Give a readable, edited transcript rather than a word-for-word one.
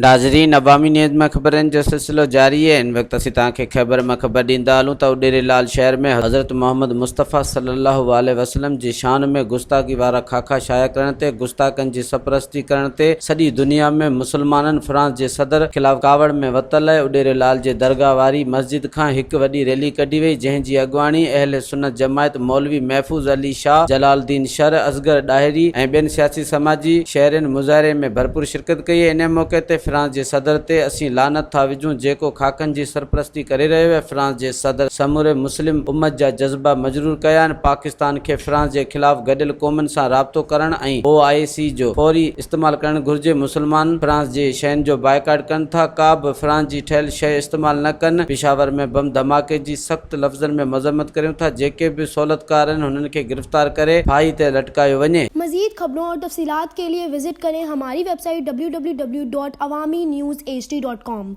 ناظرين عوامي نيوز مان خبرن جو سلسلو جاري آهي هن وقت اسين توهان کي خيبر مان خبر ڏيندا هلون ته اڏيري لال شهر ۾ حضرت محمد مصطفيٰ صلي الله عليه وسلم جي شان ۾ گستاخي وارا خاڪا شايع ڪرڻ تي گستاخن جي سرپرستي ڪرڻ تي سڄي دنيا ۾ مسلمانن فرانس جي صدر خلاف ڪاوڙ ۾ ورتل آهي اڏيري لال جي درگاهه واري مسجد کان هڪ وڏي ريلي ڪڍي وئي جنهن جي اڳواڻي اهل سنت جماعت مولوي محفوظ علي شاهه جلال الدين شر اصغر ڏاهري ۽ ٻين سياسي سماجي شهرين مظاهري ۾ ڀرپور شرڪت ڪئي ان موقعي تي فرانس جي صدر تي اسين لعنت ٿا وجهون جيڪو خاڪن جي سرپرستي ڪري رهيو آهي فرانس جي صدر سموري مسلم امت جا جذبا مجروح ڪيا آهن پاڪستان کي فرانس جي خلاف گڏيل قومن سان رابطو ڪرڻ ۽ او آء سي جو فوري استعمال ڪرڻ گهرجي مسلمان فرانس جي شين جو بائيڪاٽ ڪن ٿا ڪا به فرانس جي ٺهيل شيء استعمال نه ڪن پشاور ۾ بم ڌماڪي جي سخت لفظن ۾ مذمت ڪريون ٿا جيڪي به سهولتڪار آهن هنن کي گرفتار ڪري ڦاهي تي لٽڪايو وڃي. مزيد خبرون اور تفصيلات ڪي ليي وزٽ ڪرين هماري website W W W dot Awami news H D dot com.